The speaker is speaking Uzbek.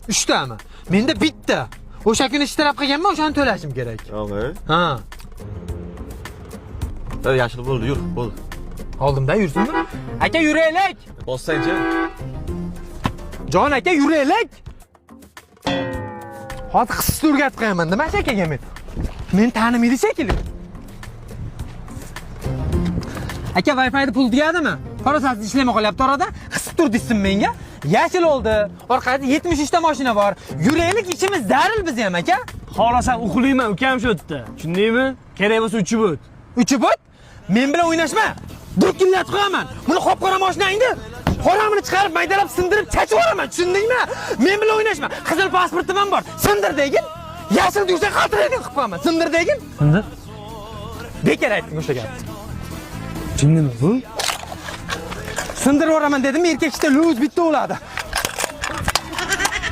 Uchtami? Menda bitta. O'sha kuni ishtirab qilganman, o'shani to'lashim kerak. Yo'q, e? Ha. Ey, yashil bo'ldi, yur, bo'ldi. Oldimda yursinmi? Aka, yuraylik. Bossangchi. Jon aka, yuraylik. Hozir qisishni o'rgatib qo'yaman, nima shu akaga men? Meni tanimaydi shekilli. Aka, Wi-Fi'ni pul tugadimi? Farosatli ishlamay qolyapti orada. Qisib tur desin menga. Yashil oldi. Orqada 73 ta mashina bor. Yuraylik, ishimiz zaril biz ham aka. Xohlasam uxlayman ukam shu yerda. Tushundingmi? Kerak bo'lsa uchib o't. Uchib o't. Men bilan o'ynashma. Durkinlatib qo'yaman. Buni qop-qora mashinangni xoramini chiqarib, maydalab, sindirib, chachib yuboraman. Tushundingmi? Men bilan o'ynashma. Qizil pasportim ham bor. Sindir degin. Yashil yursa qaltiraydigan qilib qo'yaman. Sindir degin. Sindir. Bekor aytding o'sha gapni. Jinnimi bu? Sindirib yuboraman dedim, erkak ishda luz bitta bo'ladi.